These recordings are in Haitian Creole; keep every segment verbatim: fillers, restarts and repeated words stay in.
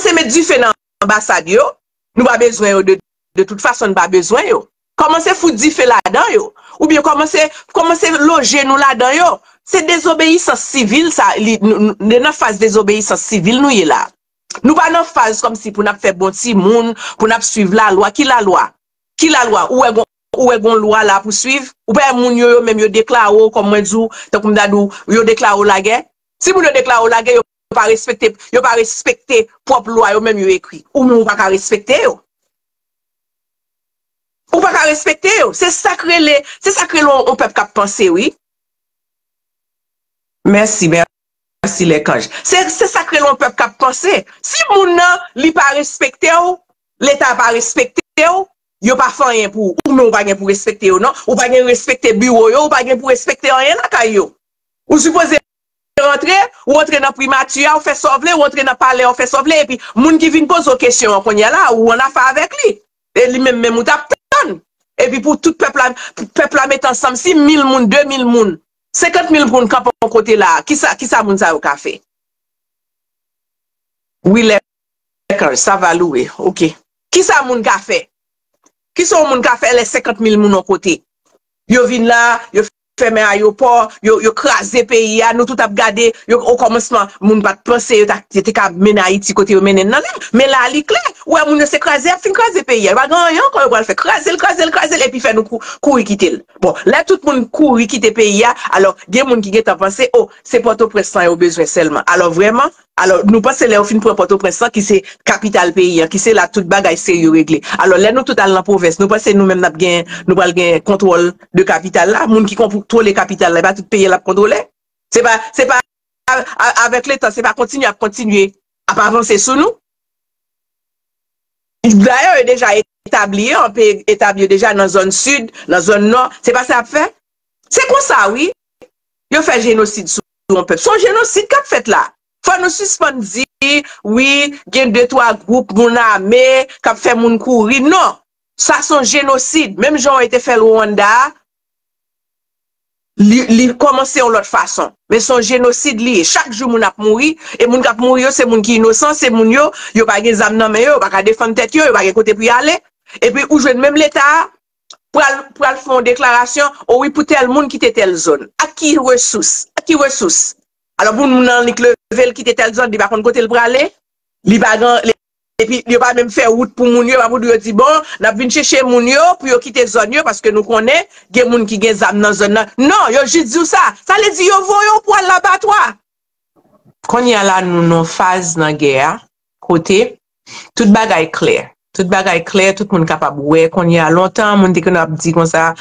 kòmanse met dife nan anbasad yo, nou pa bezwen yo de, de tout fason, nou pa bezwen yo. Kòmanse fout dife ladan yo. Oubyen kòmanse, kòmanse loje nou ladan yo. Se dezobeyisans sivil sa, li, nou, nou, nou nan faz dezobeyisans sivil nou ye la. Nou pa nan faz kòmsi pou n ap fè bon timoun, pou n ap swiv lalwa. Ki lalwa? Ki lalwa? Ou wè gon, ou wè gon lwa la pou swiv? Ou pa wè moun yo, yo menm yo deklare w, kòm mwen di w, tankou m ta di w, yo deklare w lagè? Si moun yo deklare w lagè, yo pa respekte, yo pa respekte pwòp lwa yo menm yo ekri. Ou menm ou pa ka respekte yo. Ou pa ka respekte yo. Se sa k rele, se sa k rele yon, yon pèp k ap panse, wi. Mèsi, mèsi Lèkanj. Se, se sa k rele yon pèp k ap panse. Si moun nan, li pa respekte w, Leta pa respekte w, yo pa fè anyen pou ou. Ou menm ou pa gen pou respekte yo, non. Ou pa gen respekte biwo yo, ou pa gen pou respekte anyen lakay yo. Ou sipoze rantre, ou rantre nan primati a, ou fè sa w vle, ou rantre nan palè a, ou fè sa w vle, epi moun ki vin poze w kesyon an kounye a la, ou annafè avèk li. E li menm, menm ou t ap tann. Epi pou tout pèp la, pèp la met ansanm, si mil moun, de mil moun, senkant mil moun kanpe yon kote la, kisa, kisa moun sa yo ka fè? Wi, Lèkanj, sa va louwe. Oke. Kisa moun ka fè? Kisa yon moun ka fè lè senkant mil moun yon kote? Yo vin la, yo fèmen ayewopò, yo, yo kraze peyi a, nou tout ap gade, yo, o kòmansman, moun pa t panse yo ta, yo te ka mennen Ayiti kote yo mennen l nan la. Men la, li klè. Ou wè moun yo se kraze, y ap fin kraze peyi a. Yo pa gen anyen ankò yo pral fè. Kraze l, kraze l, kraze l, epi fè nou kou-, kouri kite l. Bon, lè tout moun kouri kite peyi a, alò, gen moun ki gentan panse, o, se Pòtoprens lan yo bezwen sèlman. Alò, vrèman, alò, nou panse lè yo fin pran Pòtoprens lan, ki se kapital peyi an, ki se la tout bagay serye regle. Alò, lè nou tout al nan pwovens, nou panse nou menm n ap gen, nou pral gen kontwòl de kapital la? Moun ki kontwole kapital la, e pa tout peyi an l ap kontwole? Se pa, se pa, a, a, avèk letan, se pa kontinye ap kontinye ap avanse sou nou? Dayè, yo deja etabli, yo anpe etabli yo deja nan zòn sid, nan zòn nò. Se pa sa y ap fè? Se konsa, wi. Yo fè jenosid sou yon pèp. Se yon jenosid k ap fèt la. Fò nou sispann di, wi, gen de, twa gwoup moun ame k ap fè moun kouri. Non. Sa se yon jenosid. Menm jan yo te fè l Rwanda a, li, li kòmanse yon lòt fason. Men se yon jenosid li ye. Chak jou moun ap mouri, e moun k ap mouri yo, se moun ki inosan, se moun yo, yo pa gen zam nan men yo, yo pa ka defann tèt yo, yo pa gen kote pou y ale. Epi ou jwenn menm Leta a pral, pral fè yon deklarasyon, o wi, pou tèl moun kite tèl zòn. Ak ki resous? Ak ki resous? Alò, pou moun nan annik leve l kite tèl zòn, li pa konn kote l prale, li pa gen, li, epi yo pa menm fè wout pou moun yo, pa pou di yo di, bon, n ap vin chèche moun yo pou yo kite zòn yo, paske nou konnen gen moun ki gen zam nan zòn nan. Non, yo jis di w sa. Sa vle di yo voye w pou al labatwa. Kounye a la, nou nan faz nan gè a, kote tout bagay klè. Tout bagay klè, tout moun kapab wè. Kounye a, lontan, moun te konn ap di konsa,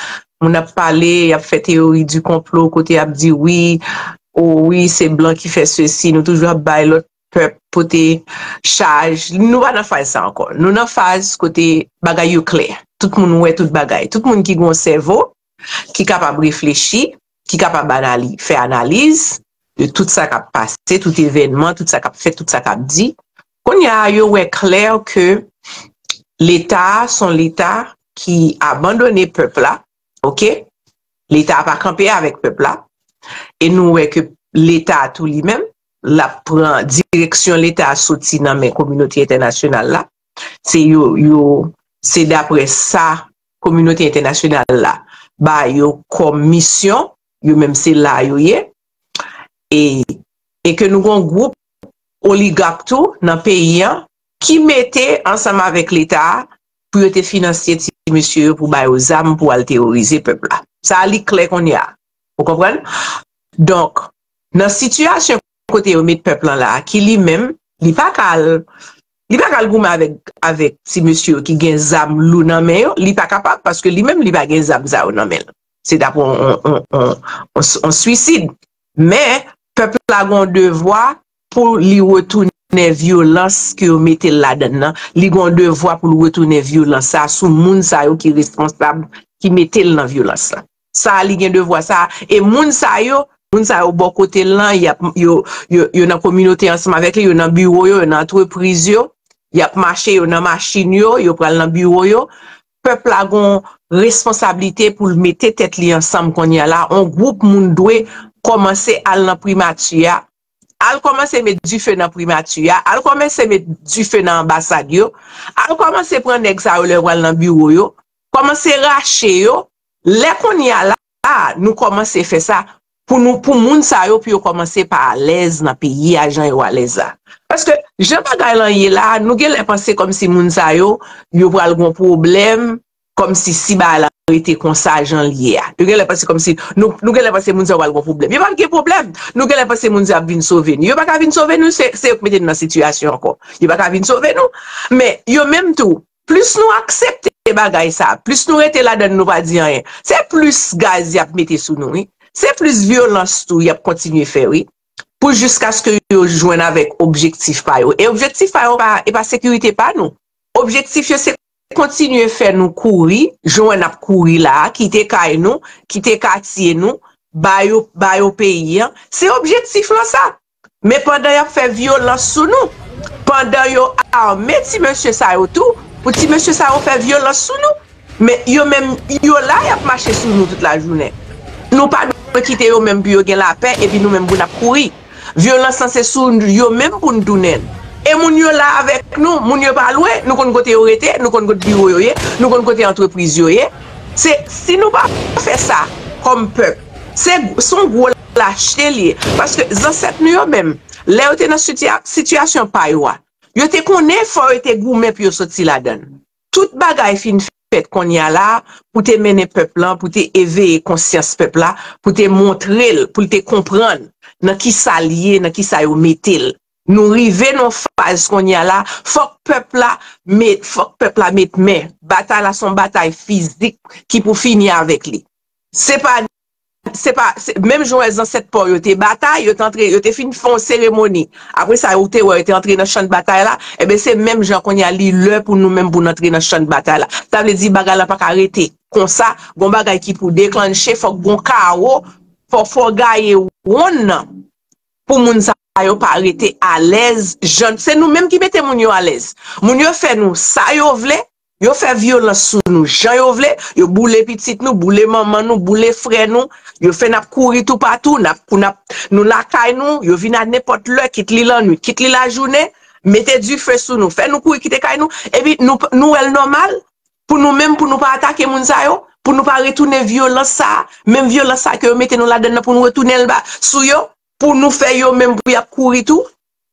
moun ap pale, y ap fè teyori di konplo, kote y ap di, wi, o wi, se blan ki fè sesi, nou toujou ap bay lòt pèp pote chaj. Nou pa nan faz sa ankò. Nou nan faz kote bagay yo klè. Tout moun wè tout bagay. Tout moun ki gen yon sèvo, ki kapab reflechi, ki kapab anali-, fè analiz de tout sa k ap pase, tout evènman, tout sa k ap fèt, tout sa k ap di. Kounye a, yo wè klè ke Leta a se yon Leta ki abandone pèp la, oke? Leta a pa kanpe avèk pèp la. E nou wè ke Leta a tou li menm, l ap pran direksyon Leta a soti nan men kominote entènasyonal la. Se yo, yo, se daprè sa kominote entènasyonal la ba yo kòm misyon, yo menm se la yo ye. E, e ke nou gon gwoup oligak tou nan peyi an ki mete ansanm avèk Leta a pou yo te finanse ti mesye yo pou ba yo zam pou al teworize pèp la. Sa a li klè kounye a. Ou konprann? Donk, nan sitiyasyon kote yo met pèp lan la, ki li menm, li pa ka al, li pa ka al goumen avèk, avèk ti mesye yo ki gen zam lou nan men yo, li pa kapab, paske li menm, li pa gen zam sa yo nan men l. Se t ap yon, yon, yon, yon, yon, yon swisid. Men, pèp la gen yon devwa pou li retounen vyolans ke yo mete l ladan l nan. Li gen yon devwa pou l retounen vyolans sa a sou moun sa yo ki responsab, ki mete l nan vyolans la. Sa a, li gen devwa sa a. E moun sa yo, moun sa yo bò kote l lan, y ap, yo, yo, yo nan kominote ansanm avèk li, yo nan biwo yo, yo nan antrepriz yo, y ap mache, yo nan machin yo, yo pral nan biwo yo. Pèp la gon responsablite pou l mete tèt li ansanm kounye a la. On gwoup moun dwe kòmanse al nan primati a, al kòmanse met dife nan primati a, al kòmanse met dife nan anbasad yo, al kòmanse pran nèg sa yo lè yo pral nan biwo yo, kòmanse rache yo. Lè kounye a la, nou kòmanse fè sa pou nou, pou moun sa yo, pou yo kòmanse pa alèz nan peyi a, jan yo alèz la. Paske, jan bagay lan ye la, nou genlè panse kòmsi moun sa yo, yo pral gon pwoblèm, kòmsi si bagay la rete konsa jan l ye a. Yo genlè panse kòmsi, nou, nou genlè panse moun sa yo pral gon pwoblèm. Yo pral gen pwoblèm. Nou genlè panse moun sa yo ap vin sove nou. Yo pa ka vin sove nou, se, se yo k mete nou nan sitiyasyon ankò. Yo pa ka vin sove nou. Men, yo menm tou, plis nou aksepte bagay sa, plis nou rete ladan l, nou pa di anyen, se plis gaz y ap mete sou nou, wi. Se plis vyolans tou y ap kontinye fè, wi. Pou jiskaske yo jwenn avèk objektif pa yo. E objektif pa yo pa, e pa sekirite pa nou. Objektif yo se kontinye fè nou kouri, jan n ap kouri la a, kite kay nou, kite katye nou, ba yo, ba yo peyi an. Se objektif lan sa. Men pandan y ap fè vyolans sou nou, pandan yo ame ti mesye sa yo tou, pou ti mesye sa yo fè vyolans sou nou, men yo menm, yo la, y ap mache sou nou tout lajounen. Nou pa dwe kite yo menm pou yo gen lapè, epi nou menm pou n ap kouri. Vyolans lan se sou yo menm pou n tounen l. E moun yo la avèk nou, moun yo pa lwen, nou konn kote yo rete, nou konn kote biwo yo ye, nou konn kote antrepriz yo ye. Se, si nou pa fè sa kòm pèp, se, se yon gwo lachte l ye. Paske zansèt nou yo menm, lè yo te nan sitiya-, sitiyasyon pa yo a, yo te konnen fò yo te goumen pou yo soti ladan l. Tout bagay fin fèt kounye a la pou te mennen pèp lan, pou te eveye konsyans pèp la, pou te montre l, pou l te konprann nan kisa l ye, nan kisa yo mete l. Nou rive nan faz kounye a la, fòk pèp la met, fòk pèp la met men. Batay la se yon batay fizik ki pou fini avèk li. Se pa, se pa, se, menm jan w wè zansèt pa w yo te batay, yo te antre, yo te fin fè yon seremoni. Apre sa, ou te wè yo te antre nan chan batay la, ebyen se menm jan kounye a li lè pou nou menm pou n antre nan chan batay la. Sa vle di bagay la pa ka rete konsa, gon bagay ki pou deklanche, fòk gon kawo, fò, fò gaye wonn nan. Pou moun sa yo pa rete alèz, jan, se nou menm ki mete moun yo alèz. Moun yo fè nou sa yo vle, yo fè vyolans sou nou jan yo vle, yo boule pitit nou, boule manman nou, boule frè nou, yo fè n ap kouri toupatou, n ap, n ap, nou lakay nou, yo vin a nenpòt lè, kit li lannwit, kit li lajounen, mete dife sou nou, fè nou kouri kite kay nou, epi nou, nou wè l nòmal pou nou menm, pou nou pa atake moun sa yo, pou nou pa retounen vyolans sa, menm vyolans sa ke yo mete nou ladan l nan pou nou retounen l ba, sou yo, pou nou fè yo menm pou y ap kouri tou.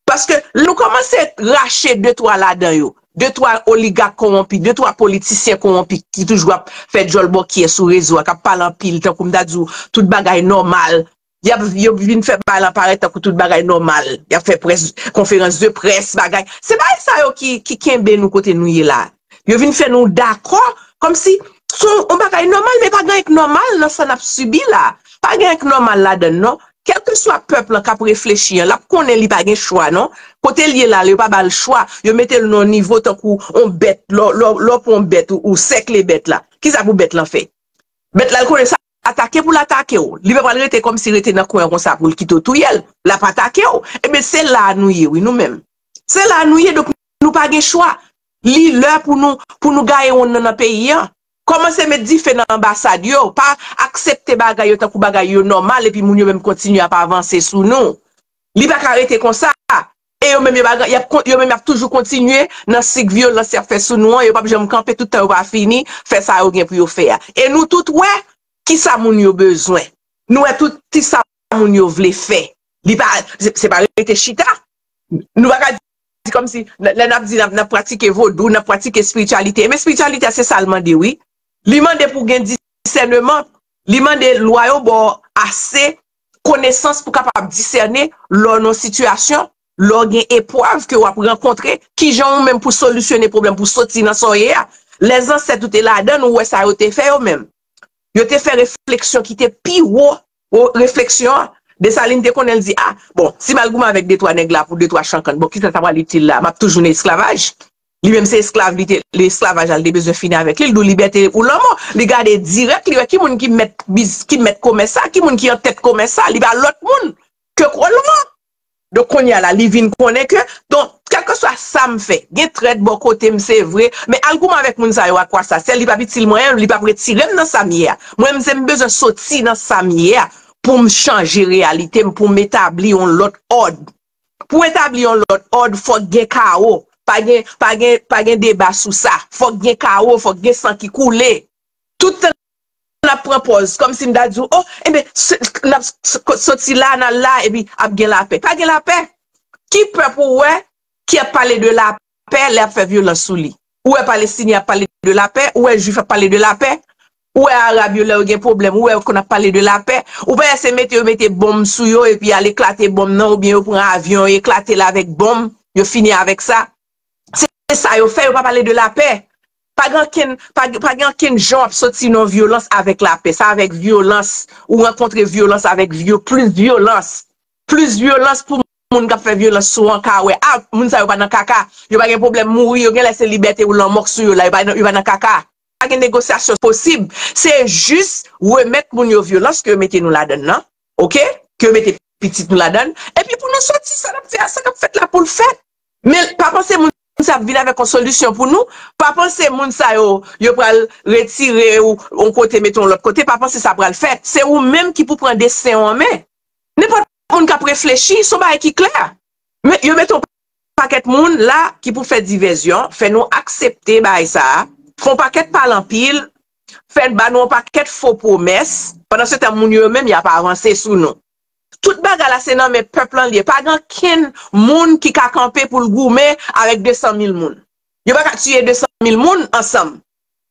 Paske lè nou kòmanse rache de twa ladan yo, de twa oligak kowonpi, de twa politisyen kowonpi ki toujou ap fè djòl bòkyè sou rezo a, k ap pale anpil, tankou m ta di w, tout bagay nòmal. Y ap, yo vin fè bagay lan parèt tankou tout bagay nòmal. Y ap fè près, konferans de près, bagay. Se bagay sa yo ki, ki kenbe nou kote nou ye la. Yo vin fè nou dakò, kòmsi se yon, yon bagay nòmal, men pa gen anyen k nòmal nan sa n ap sibi la. Pa gen anyen k nòmal ladan l, non. Kèlkeswa pèp lan k ap reflechi an, l ap konnen li pa gen chwa, non. Kote l ye la, yo pa ba l chwa. Yo mete l nan yon nivo tankou yon bèt, lè, lè, lè w pran yon bèt, ou, ou sèkle bèt la. Kisa pou bèt lan fè? Bèt la, l konnen sa atake pou l atake w. Li pa pral rete kòmsi rete nan kwen an konsa pou l kite w touye l. L ap atake w. Ebyen, se la a nou ye, wi, nou menm. Se la a nou ye, donk nou pa gen chwa. Li lè pou nou, pou nou gaye wonn nan nan peyi an. Kòmanse met dife nan anbasad yo. Pa aksepte bagay yo tankou bagay yo nòmal, epi moun yo menm kontinye ap avanse sou nou. Li pa ka rete konsa. E yo menm, yo pa, y ap kon-, yo menm, y ap toujou kontinye nan sik vyolans y ap fè sou nou an. Yo p ap janm kanpe tout tan yo pa fini fè sa yo gen pou yo fè a. E nou tout wè kisa moun yo bezwen. Nou wè tout kisa moun yo vle fè. Li pa, se, se pa rete chita. Nou pa ka di kòmsi, lè, lè n ap di n ap, n ap pratike vodou, n ap pratike espirityalite. Men espirityalite a, se sa l mande, wi. Li mande pou gen disèneman. Li mande lwa yo ba w ase konesans pou kapab disène lè w nan yon sitiyasyon, lè w gen eprèv ke w ap rankontre, kijan ou menm pou solisyone pwoblèm, pou soti nan sa w ye a. Lè zansèt ou te ladan l, ou wè sa yo te fè yo menm. Yo te fè refleksyon ki te pi wo, wo refleksyon an. Desalin te konnen l di, a, bon, si m al goumen avèk de twa nèg la pou de twa chankann, bon, kisa sa pral itil la? M ap toujou nan esklavaj. Li menm se esklav, li te, esklavaj la, li te bezwen fini avèk li, li di w libète ou lanmò. Li gade dirèk, li wè ki moun ki mèt biz-, ki mèt komès sa, ki moun ki an tèt komès sa, li pa lòt moun ke kolon an. Donk, kounye a la, li vin konnen ke, donk, kèlkeswa sa m fè, gen trèt bò kote m, se vre, men al goumen avèk moun sa yo, a kwa sa sèl? Li p ap itil mwen, li p ap retire m nan sa m ye a. Mwen, m se m bezwen soti nan sa m ye a pou m chanje reyalite m, pou m etabli yon lòt òd. Pou etabli yon lòt òd, fòk gen kawo. Pa gen, pa gen, pa gen deba sou sa. Fòk gen kawo, fòk gen san ki koule. Tout tan n ap pran pòz, kòmsi m ta di w, o, enben, n ap soti la, n al la, epi ap gen lapè. Pa gen lapè. Ki pèp ou wè ki ap pale de lapè lè ap fè vyolans sou li? Ou wè Palestinyen ap pale de lapè? Ou wè Jwif ap pale de lapè? Ou wè Arab yo lè yo gen pwoblèm? Ou wè yo konn ap pale de lapè? Ou pa wè se mete yo mete bonm sou yo epi al eklate bonm nan, oubyen yo pran avyon, yo eklate l avèk bonm, yo fini avèk sa? Se sa yo fè, yo pa pale de lapè. Pa gen ankenn, pa, pa gen ankenn jan w ap soti nan vyolans avèk lapè. Sa avèk vyolans, ou rankontre vyolans avèk vyo-, plis vyolans. Plis vyolans pou moun k ap fè vyolans sou an ka wè. A, moun sa yo pa nan kaka. Yo pa gen pwoblèm mouri, yo genlè se libète ou lanmò k sou yo la, yo pa nan, yo pa nan kaka. Pa gen negosyasyon posib. Se jis remèt moun yo vyolans ke yo mete nou ladann nan, oke? Ke yo mete pitit nou ladann. Epi pou nou soti sa n ap fè a, sa k ap fèt la pou l fèt. Men pa panse moun sa ap vin avèk yon solisyon pou nou. Pa panse moun sa yo, yo pral retire ou yon kote, mete yon lòt kote. Pa panse sa pral fèt. Se ou menm ki pou pran desten w an men. Nenpòt moun k ap reflechi, se yon bagay ki klè. Men yo mete yon pakèt moun la ki pou fè divèzyon, fè nou aksepte bagay sa a, fè yon pakèt pale anpil, fè ba nou yon pakèt fo pwomès, pandan se tan moun yo menm y ap avanse sou nou. Tout bagay la se nan men pèp lan l ye. Pa gen ankenn moun ki ka kanpe pou l goumen avèk de san mil moun. Yo pa ka tiye de san mil moun ansanm.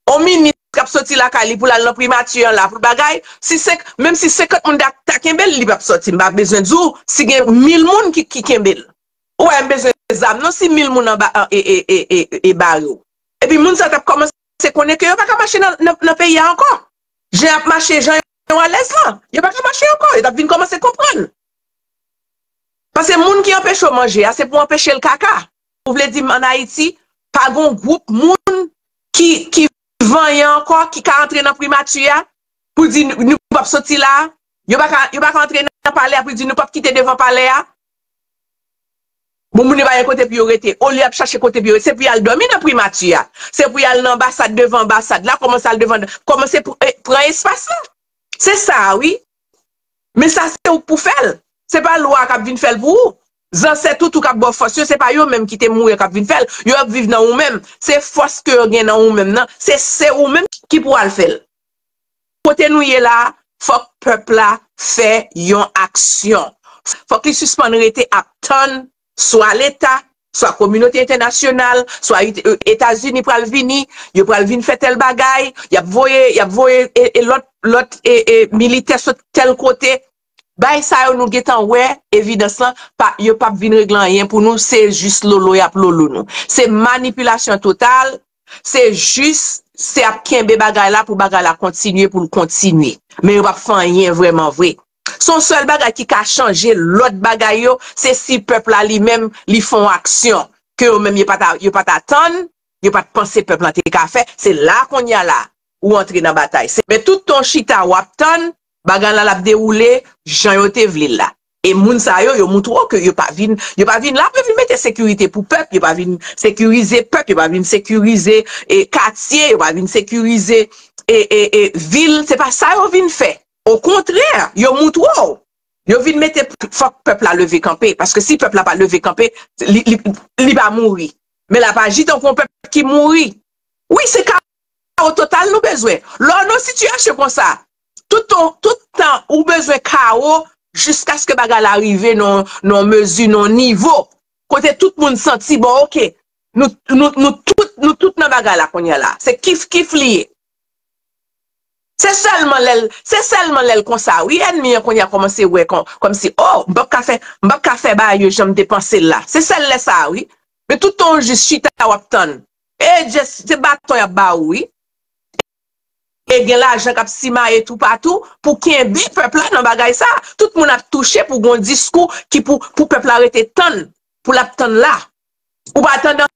On minis k ap soti lakay li pou l al nan primati an la, pou l bagay, si senk, menm si senkant moun ta, ta kenbe l, li p ap soti. M pa bezwen di w si gen mil moun ki, ki kenbe l. Ou wè, m bezwen zam non si mil moun anba, an, e, e, e, e, e bare w. Epi moun sa t ap kòmanse konnen ke yo pa ka mache nan, nan, nan peyi a ankò. Jan y ap mache, jan yo alèz lan, yo pa ka mache ankò. Yo t ap vin kòmanse konprann. Paske moun ki anpeche w manje a, se pou anpeche l kaka. Ou vle di m ann Ayiti, pa gon gwoup moun ki, ki vanyan ankò, ki ka antre nan primati a, pou di nou, nou p ap soti la a? Yo pa ka, yo pa ka antre nan palè a pou di nou p ap kite devan palè a? Bon, moun yo pa gen kote pou yo rete. Olye y ap chache kote pou yo rete, se pou y al dòmi nan primati a. Se pou y al nan anbasad, devan anbasad la, kòmanse al devan, kòmanse pr-, eh, pran espas la. Se sa a, wi. Men sa, se ou k pou fè l. Se pa lwa k ap vin fè l pou ou. Zansèt ou tou k ap ba w fòs yo, se pa yo menm ki te mouri k ap vin fè l. Yo ap viv nan ou menm. Se fòs ke yo gen nan ou menm nan. Se, se ou menm ki pou al fè l. Kote nou ye la, fòk pèp la fè yon aksyon. Fòk li sispann rete ap tann swa Leta, swa kominote entènasyonal, swa Etazini pral vini, yo pral vin fè tèl bagay, y ap voye, y ap voye e, e lòt, lòt e, e militè sot tèl kote. Bay sa yo nou gentan wè, evidans lan, pa, yo p ap vin regle anyen pou nou, se jis lolo y ap lolo nou. Se manipilasyon total, se jis, se ap kenbe bagay la pou bagay la kontinye, pou l kontinye. Men yo p ap fè anyen vrèman vre. Se yon sèl bagay ki ka chanje lòt bagay yo, se si pèp la li menm, li fè yon aksyon ke yo menm yo pa ta, yo pa t atann, yo pa t panse pèp lan te ka fè. Se la kounye a la, ou antre nan batay. Se, men tout tan w chita w ap tann, bagay la l ap dewoule jan yo te vle l la. E moun sa yo, yo moutre w ke yo pa vin, yo pa vin la pou yo vin mete sekirite pou pèp, yo pa vin sekirize pèp, yo pa vin sekirize, e, katye, yo pa vin sekirize, e, e, e, vil. Se pa sa yo vin fè. Okontrè, yo moutre w. Yo vin mete, fòk pèp la leve kanpe. Paske si pèp la pa leve kanpe, li, li, li pa mouri. Men la pa aji tankou yon pèp ki mouri. Wi, se kawo total nou bezwen. Lè w nan sitiyasyon konsa, tout tan, tout tan ou bezwen kawo jiskaske bagay la rive nan, nan mezi, nan nivo kote tout moun santi, bon, oke, nou, nou, nou tout, nou tout nan bagay la kounye a la. Se kif kif li ye. Se sèlman lè l, se sèlman lè l konsa, wi, ènmi an kounye a kòmanse wè kòm, kòmsi, o, m p ap ka fè, m p ap ka fè bagay yo jan m te panse l la. Se sèl lè sa a, wi. Men tout tan w jis chita, w ap tann. E Dye, se baton y ap ba ou, wi. E gen lajan k ap simaye toupatou pou kenbe pèp la nan bagay sa. Tout moun ap touche pou gon diskou ki pou, pou pèp la rete tann, pou l ap tann la. Ou pa tande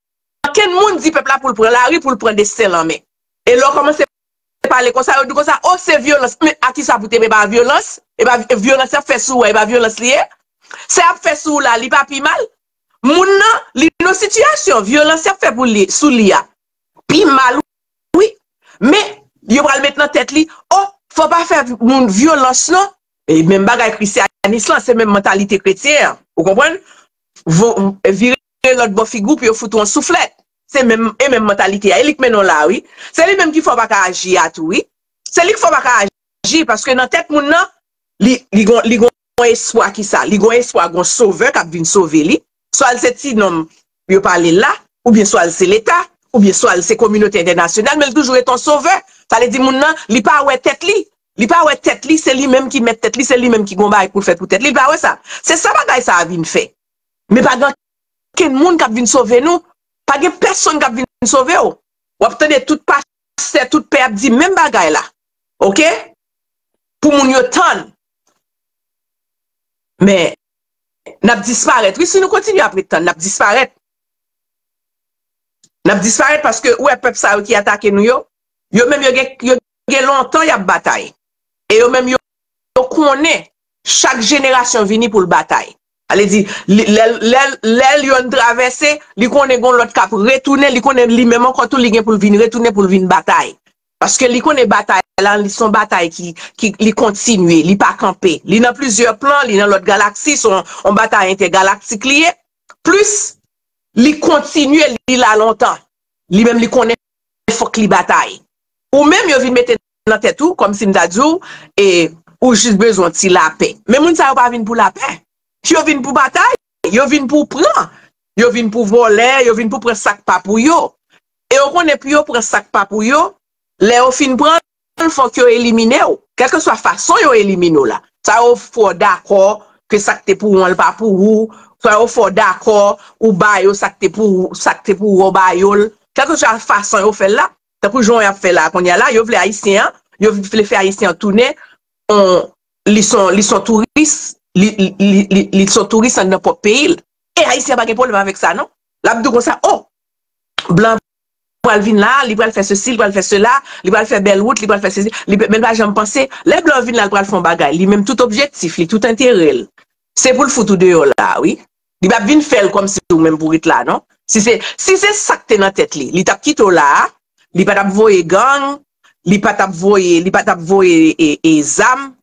ankenn moun di pèp la pou l pran lari, pou l pran desten l an men. E lè w kòmanse pale konsa, yo di konsa, o, se vyolans. Men a kisa pou te, men pa vyolans? E pa vyolans y ap fè sou ou a, e pa vyolans li ye? Sa y ap fè sou ou la, li pa pi mal? Moun nan, li nan sitiyasyon, vyolans y ap fè pou li, sou li a, pi mal, wi. Men, yo pral met nan tèt li, o, fò pa fè moun vyolans non. E menm bagay krisyanis lan, se menm mantalite kretyen an. Ou konprann? vo- vire lòt bò figi w pou yo fout ou yon souflèt. Se menm, e menm mantalite a. E li k mennen w la, wi. Se li menm ki fè w pa ka aji a tou, wi. Se li k fè w pa ka aji, paske nan tèt moun nan, li, li gon, li gon espwa ki sa. Li gon espwa, gon sovè k ap vin sove li. Swa l se ti nonm yo pale l la, oubyen swa l se Leta, oubyen swa l se kominote entènasyonal, men l toujou ret yon sovè. Sa vle di moun nan, li pa wè tèt li. Li pa wè tèt li, se li menm ki mèt tèt li, se li menm ki gon bagay pou l fè pou tèt li. Li pa wè sa. Se sa bagay sa a vin fè. Men pa gen okenn moun k ap vin sove nou. Pa gen pèsonn k ap vin sove w. W ap tande tout pastè, tout pè ap di menm bagay la. Oke? Pou moun yo tann. Men, n ap disparèt. Wi, si nou kontinye ap ret tann, n ap disparèt. N ap disparèt paske ou wè pèp sa yo ki atake nou yo, yo menm yo gen, yo gen lontan y ap batay. E yo menm yo, yo konnen chak jenerasyon vini pou l batay. Sa vle di, li- lè l- lè l- lè l yonn travèse, li konnen gon lòt k ap retounen, li konnen li menm ankò tou, li gen pou l vin retounen pou l vin batay. Paske li konnen batay la, li se yon batay ki, ki li kontinye, li pa kanpe. Li nan plizyè plan, li nan lòt galaksi, se yon, yon batay entègalaktik li ye. Plis, li kontinye, li la lontan. Li menm, li konnen fòk li batay. Ou menm, yo vin mete nan tèt ou, kòmsi m ta di w, e, ou jis bezwen ti lapè. Men moun sa yo pa vin pou lapè. Yo vin pou batay, yo vin pou pran. Yo vin pou vòlè, yo vin pou pran sa k pa pou yo. E yo konnen pou yo pran sa k pa pou yo, lè yo fin pran l, fòk yo elimine w. Kèlkeswa fason yo elimine w la. Sa yo fè w dakò ke sa k te pou ou an, l pa pou ou. Sa yo fè w dakò, ou ba yo sa k te pou ou, sa k te pou ou, ou ba yo l. Kèlkeswa fason yo fè l la, tankou jan y ap fè la kounye a la, yo vle Ayisyen an, yo vle fè Ayisyen an tounen, on, li se yon, li se yon touris, li, li, li, li, li se yon touris anndan pwòp peyi l. E Ayisyen an pa gen pwoblèm avèk sa, non. L ap di w konsa, o, blan pral vin la, li pral fè sesi, li pral fè sela, li pral fè bèl wout, li pral fè sesi, li, men l pa janm panse, lè blan vin la, l pral fè yon bagay, li menm tout objektif li, tout enterè l, se pou l fout ou deyò la, wi. Li p ap vin fè l kòmsi ou menm pou ret la, non. Si se, si se sa k te nan tèt li, li t ap kite w la a, li pa t ap voye gang, li pa t ap voye, li pa t ap voye e, e zam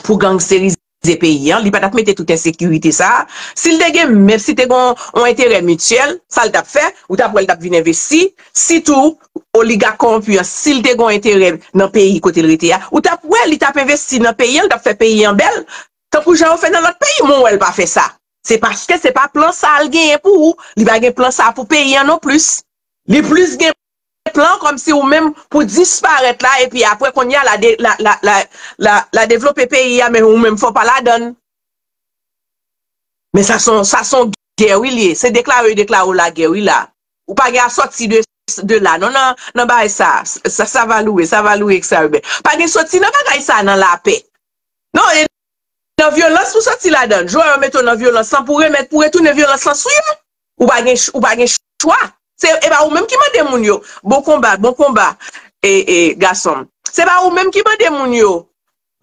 pou gangsterize peyi an, li pa t ap mete tout ensekirite sa a. Si l te gen, menm si te gen yon enterè mityèl, sa l t ap fè, ou t ap wè l t ap vin envesti, sitou oligak kòwonpi an, si l te gen yon enterè nan peyi kote l rete a, ou t ap wè li t ap envesti nan peyi an, li t ap fè peyi an bèl, tankou jan yo fè nan lòt peyi, men w wè l pa fè sa. Se paske se pa plan sa a l genyen pou ou. Li pa gen plan sa a pou peyi an non plis. Li plis gen plan kòmsi ou menm pou disparèt la, epi apre kounye a la, de, la, la, la, la, la devlope peyi a, men ou menm fò pa ladann. Men sa se yon, sa se yon gè wi li ye. Se deklare yo deklare w lagè wi la. Ou pa gen a sòti de, de la non nan, nan bagay sa. Sa, sa va louwe, sa va louwe ekstraòdinè. Pa gen sòti nan bagay sa nan lapè. Non, e nan vyolans pou sòti ladan l. Jodi a yo mete w nan vyolans lan pou remèt, pou retounen vyolans lan sou yo. Ou pa gen, ch- ou pa gen chwa. Se, e pa ou menm ki mande moun yo. Bon konba, bon konba, e, e, gason m. Se pa ou menm ki mande moun yo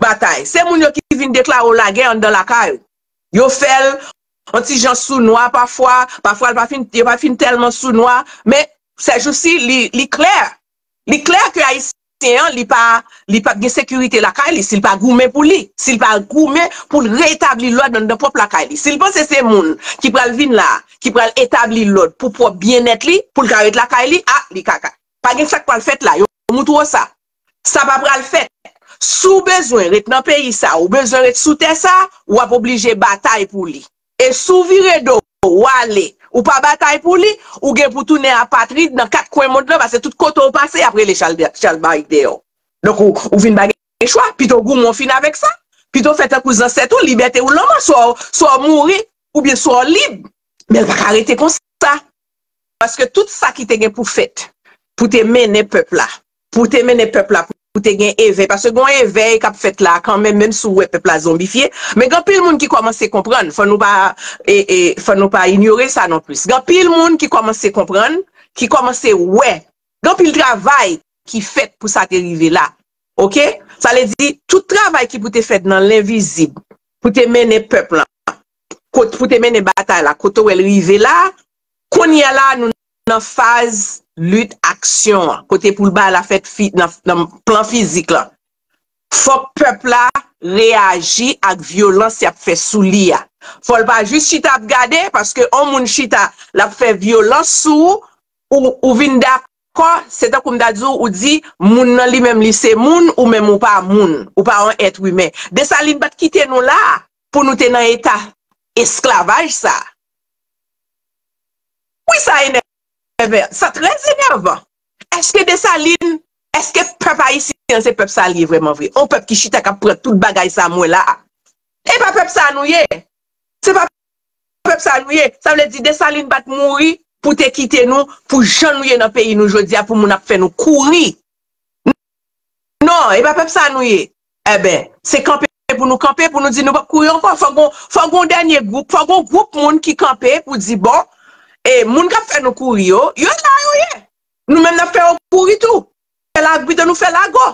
batay. Se moun yo ki vin deklare w lagè anndan lakay ou. Yo fè l yon ti jan sounwa pafwa, pafwa l pa fin, yo pa fin tèlman sounwa, men sèjousi, li, li klè. Li klè ke Ayisyen an, li pa, li p ap gen sekirite lakay li si l pa goumen pou li, si l pa goumen pou l retabli lòd anndan pwòp lakay li. Si l panse se moun ki pral vin la, ki pral etabli lòd pou pwòp byennèt li, pou l ka ret lakay li, a, li kaka. Pa gen sa k pral fèt la, yo moutre w sa. Sa pa pral fèt. Si w bezwen ret nan peyi sa, ou bezwen ret sou tè sa, w ap oblije batay pou li. E si w vire do, w ale, ou pa batay pou li, ou gen pou tounen apatrid nan kat kwen mond lan, paske tout kote w pase, y ap rele Chal, Chal Barik deyò. Donk, ou, ou vin pa gen chwa, pito w goumen w fin avèk sa, pito w fè tankou zansèt ou, libète w lanmò, swa, w- swa w mouri, oubyen swa w lib. Men l pa ka rete konsa. Paske tout sa ki te gen pou fèt, pou te mennen pèp la, pou te mennen pèp la, pou te gen evèy, paske gen yon evèy k ap fèt la kanmenm, menm si w wè pèp la zonbifye, men gen anpil moun ki kòmanse konprann, fò nou pa, e, e, fò nou pa inyore sa non plis. Gen anpil moun ki kòmanse konprann, ki kòmanse wè. Gen anpil travay ki fèt pou sa te rive la. Oke? Sa vle di, tout travay ki pou te fèt nan lenvizib, pou te mennen pèp lan, kot, pou te mennen batay la, kote w wè l rive la, kounye a la, nou nan faz lit aksyon an, kote pou l ba la fèt fi, nan, nan plan fizik lan. Fòk pèp la reyaji ak vyolans y ap fè sou li a. Fò l pa jis chita ap gade, paske yon moun chita, l ap fè vyolans sou ou, ou, ou vin dakò, se tankou m ta di w, ou di, moun nan li menm li se moun, ou menm ou pa moun, ou pa yon èt imen. Desalin pa t kite nou la pou nou te nan eta esklavaj sa. Wi, sa enèvan, sa trè enèvan. Èske Desalin, èske pèp ayisyen an se pèp sa l ye vrèman vre? Yon pèp ki chita k ap pran tout bagay sa mwen la. E pa pèp sa nou ye. Se pa pèp sa nou ye. Sa vle di Desalin pa t mouri pou te kite nou pou jan nou ye nan peyi nou jodi a, pou moun ap fè nou kouri. Non, e pa pèp sa nou ye. Enben, se kanpe pou nou kanpe, pou nou di nou p ap kouri ankò. Fò gon, fò gon dènye gwoup, fò gon gwoup moun ki kanpe pou di bon, e moun k ap fè nou kouri yo, yo la yo ye. Nou menm n ap fè yo kouri tou. Fè la, pito nou fè lago.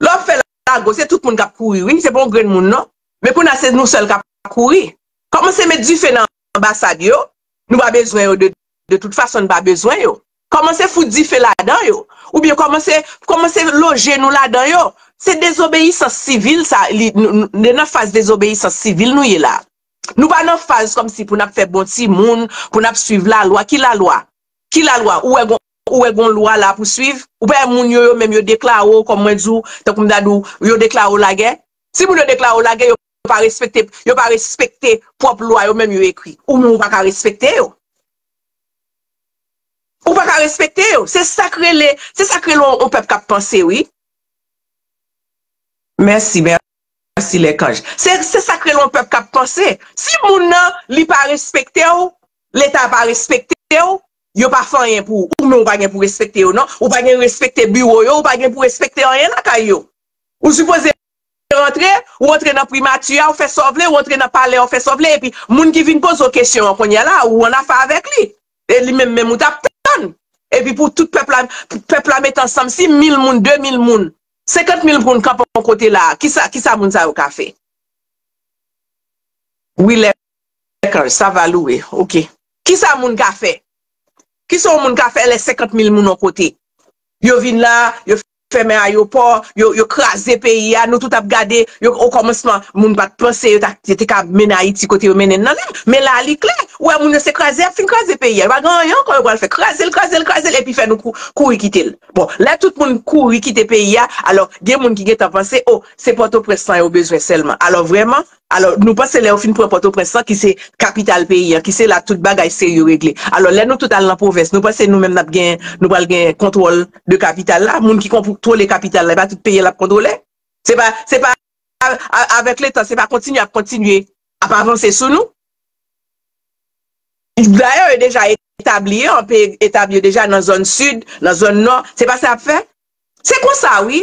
Lè w ap fè lago, se tout moun k ap kouri, wi. Se pa yon grenn moun, non. Men kounye a, se nou sèl k ap kouri. Kòmanse met dife nan anbasad yo. Nou pa bezwen yo de, de tout fason, n pa bezwen yo. Kòmanse fout dife ladan yo. Oubyen kòmanse, kòmanse loje nou ladan yo. Se dezobeyisans sivil sa, li, nou, nou, nou nan faz dezobeyisans sivil nou ye la. Nou pa nan faz kòmsi pou n ap fè bon timoun, pou n ap swiv lalwa. Ki lalwa? Ki lalwa? Ou wè gon, ou wè gon lwa la pou swiv? Ou pa wè moun yo, yo menm yo deklare w, kòm mwen di w, tankou m ta di w, yo deklare w lagè? Si moun yo deklare w lagè, yo pa respekte, yo pa respekte pwòp lwa yo menm yo ekri. Ou menm ou pa ka respekte yo. Ou pa ka respekte yo. Se sa k rele, se sa k rele yon, yon pèp k ap panse, wi. Mèsi, mèsi, Lèkanj. Se, se sa k rele yon pèp k ap panse. Si moun nan, li pa respekte w, Leta pa respekte w, yo pa fè anyen pou ou. Ou menm ou pa gen pou respekte yo, non. Ou pa gen respekte biwo yo, ou pa gen pou respekte anyen lakay yo. Ou sipoze rantre, ou rantre nan primati a, ou fè sa w vle, ou rantre nan palè a, ou fè sa w vle, epi moun ki vin poze w kesyon an kounye a la, ou annafè avèk li. E li menm, menm ou t ap tann. Epi pou tout pèp la, pèp la met ansanm, si mil moun, de mil moun, senkant mil moun kanpe yon kote la, kisa, kisa moun sa yo ka fè? Wi, Lèkanj, sa va louwe. Oke. Kisa moun ka fè? Kisa yon moun ka fè lè senkant mil moun yon kote? Yo vin la, yo fèmen ayewopò, yo, yo kraze peyi a, nou tout ap gade, yo, okòmansman, moun pa t panse yo ta, yo te ka mennen Ayiti kote yo mennen l nan la. Men la, li klè, ou wè moun yo se kraze, y ap fin kraze peyi a. Yo pa gen anyen ankò yo pral fè. Kraze l, kraze l, kraze l, epi fè nou kou-, kouri kite l. Bon, lè tout moun kouri kite peyi a, alò, gen moun ki gentan panse, o, se Pòtoprens lan yo bezwen sèlman. Alò, vrèman, alò, nou panse lè yo fin pran Pòtoprens lan, ki se kapital peyi an, ki se la tout bagay serye regle. Alò, lè nou tout al nan pwovens, nou panse nou menm n ap gen, nou pral gen kontwòl de kapital la? Moun ki kontwole kapital la, e pa tout peyi a l ap kontwole? Se pa, se pa a-, a-, avèk letan, se pa kontinye ap kontinye ap avanse sou nou? Dayè, yo deja etabli, anpe etabli yo deja nan zòn sid, nan zòn nò. Se pa sa y ap fè? Se konsa, wi.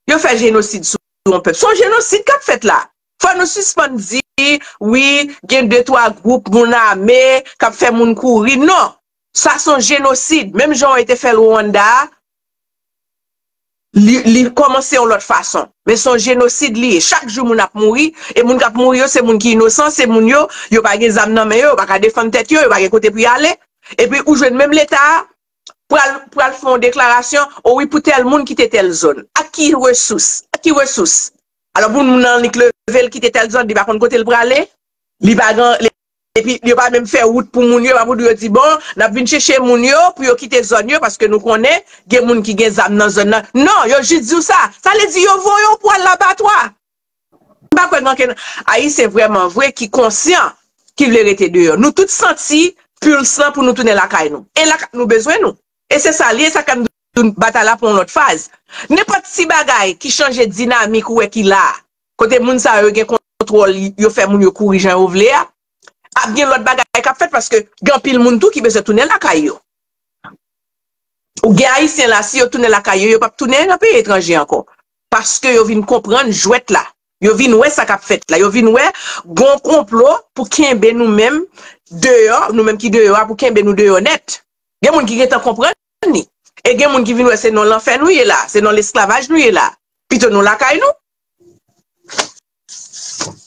Yo fè jenosid sou yon pèp. Se yon jenosid k ap fèt la. Fò nou sispann di, wi, gen de, twa gwoup moun ame k ap fè moun kouri. Non. Sa se yon jenosid. Menm jan yo te fè l Rwanda a, li, li kòmanse yon lòt fason. Men se yon jenosid li ye. Chak jou moun ap mouri, e moun k ap mouri yo, se moun ki inosan, se moun yo, yo pa gen zam nan men yo, yo pa ka defann tèt yo, yo pa gen kote pou y ale. Epi ou jwenn menm Leta a pral, pral fè yon deklarasyon, o wi, pou tèl moun kite tèl zòn. Ak ki resous? Ak ki resous? Alò, pou moun nan annik leve l kite tèl zòn, li pa konn kote l prale, li pa gen, epi yo pa menm fè wout pou moun yo, pa pou yo di, bon, n ap vin chèche moun yo pou yo kite zòn yo, paske nou konnen gen moun ki gen zam nan zòn nan. Non, yo jis di w sa. Sa vle di yo voye w pou al labatwa. M pa kwè gen ankenn Ayisyen vrèman vre ki konsyan, ki vle rete deyò. Nou tout santi puls lan pou nou tounen lakay nou. E lakay nou bezwen nou. E se sa l ye, sa k fè m di w batay la pran yon lòt faz. Nenpòt ti bagay ki chanje dinamik ou wè ki la a, kote moun sa yo gen kontwòl, yo fè moun yo kouri jan yo vle a, ap gen lòt bagay k ap fèt paske gen anpil moun tou ki bezwen tounen lakay yo. Ou gen Ayisyen la, si yo tounen lakay yo, yo p ap tounen nan peyi etranje ankò. Paske yo vin konprann jwèt la. Yo vin wè sa k ap fèt la. Yo vin wè gon konplo pou kenbe nou menm deyò, nou menm ki deyò a, pou kenbe nou deyò nèt. Gen moun ki gentan konprann li. E gen moun ki vin wè se nan lanfè nou ye la, se nan lesklavaj nou ye la. Pito nou lakay nou.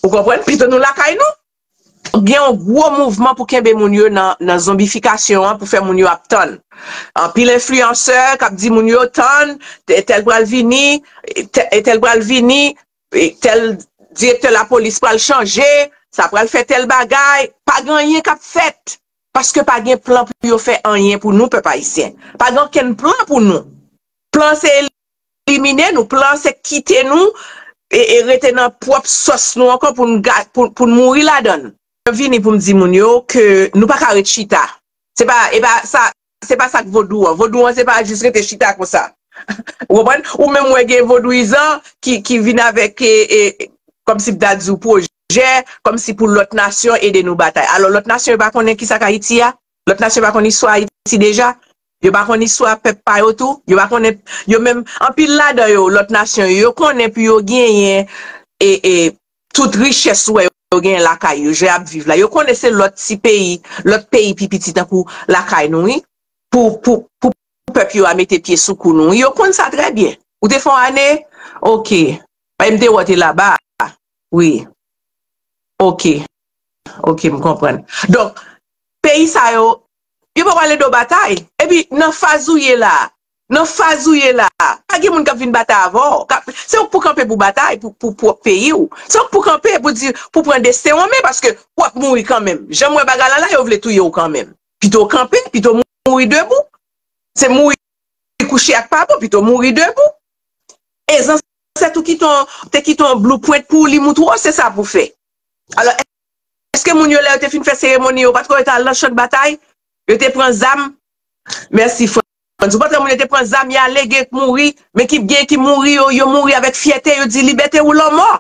Ou konprann? Pito nou lakay nou. gen yon gwo mouvman pou kenbe moun yo nan, nan zonbifikasyon an, pou fè moun yo ap tann. Anpil enfliyansè k ap di moun yo tann, tèl pral vini, tèl pral vini, tèl direktè lapolis pral chanje, sa pral fè tèl bagay. Pa gen anyen k ap fèt, paske pa gen plan pou yo fè anyen pou nou, pèp ayisyen. Pa gen okenn plan pou nou. Plan se elimine nou, plan se kite nou e, e rete nan pwòp sòs nou ankò pou n, pou, pou n mouri ladan l. Mwen vini pou m di moun yo ke nou pa ka ret chita. Se pa, e pa sa, se pa sa k vodou an. Vodou an, se pa jis rete chita konsa. Ou konprann? Ou menm wè gen vodouyizan ki, ki vin avèk, e, e, kòmsi m ta di w pwojè, kòmsi pou lòt nasyon ede nou batay. Alò, lòt nasyon yo pa konnen kisa k Ayiti a? Lòt nasyon pa konn istwa Ayiti deja? Yo pa konn istwa pèp pa yo tou? Yo pa konnen, yo menm, anpil ladan yo, lòt nasyon yo, yo konnen pou yo genyen, e, e, tout richès ou wè yo genyen lakay yo, jan y ap viv la. Yo konnen se lòt ti peyi, lòt peyi pi piti tankou lakay nou, wi, pou, pou, pou pèp yo a mete pye sou kou nou, wi. Yo konn sa trè byen. Ou te fè yon ane? Oke. E m te wè w te laba. Wi. Oke. Oke, m konprann. Donk, peyi sa yo, yo pa pral ede w batay. Epi, nan faz ou ye la, nan faz ou ye la, pa gen moun k ap vin batay avè w. K ap, se ou k pou kanpe pou batay, pou, pou pwòp peyi w. Se ou k pou kanpe pou di, pou pran desten w an men, paske w ap mouri kanmenm. Jan m wè bagay la la, yo vle touye w kanmenm. Pito w kanpe, pito w mouri debou. Se mouri kouche a k pa bon, pito w mouri debou. E zansèt ou kite yon, te kite yon blueprint pou w, li moutre w, se sa pou w fè. Alò, èske moun yo, lè yo te fin fè seremoni yo, pa t kwè yo t al nan chan batay? Yo te pran zam? Mèsi, Frantz. Ou pa t wè moun yo te pran zam, y ale, gen k mouri, men ki, gen ki mouri, yo, yo mouri avèk fyète, yo di, "Libète ou lanmò."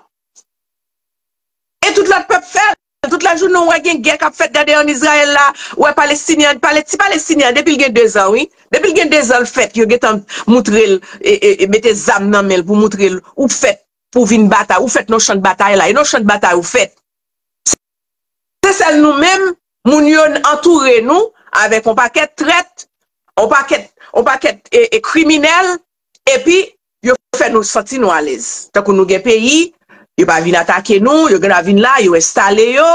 E tout lòt pèp fè l. Tout lajounen, w wè gen gè k ap fèt, gade ann Izrayèl la, w wè Palestinyen, Pale-, ti Palestinyen an, depi l gen dezan, wi. Depi l gen dezan l fèt, yo gentan moutre l, e, e, e mete zam nan men l pou moutre l, ou fèt pou vin batay, ou fèt nan chan batay la, e nan chan batay ou fèt. Se sèl nou menm, moun yo antoure nou avèk yon pakèt trèt, yon pakèt, yon pakèt, e, e kriminèl, epi yo fè nou santi nou alèz. Tankou nou gen peyi, yo pa vin atake nou, yo gen dwa vin la, yo enstale yo,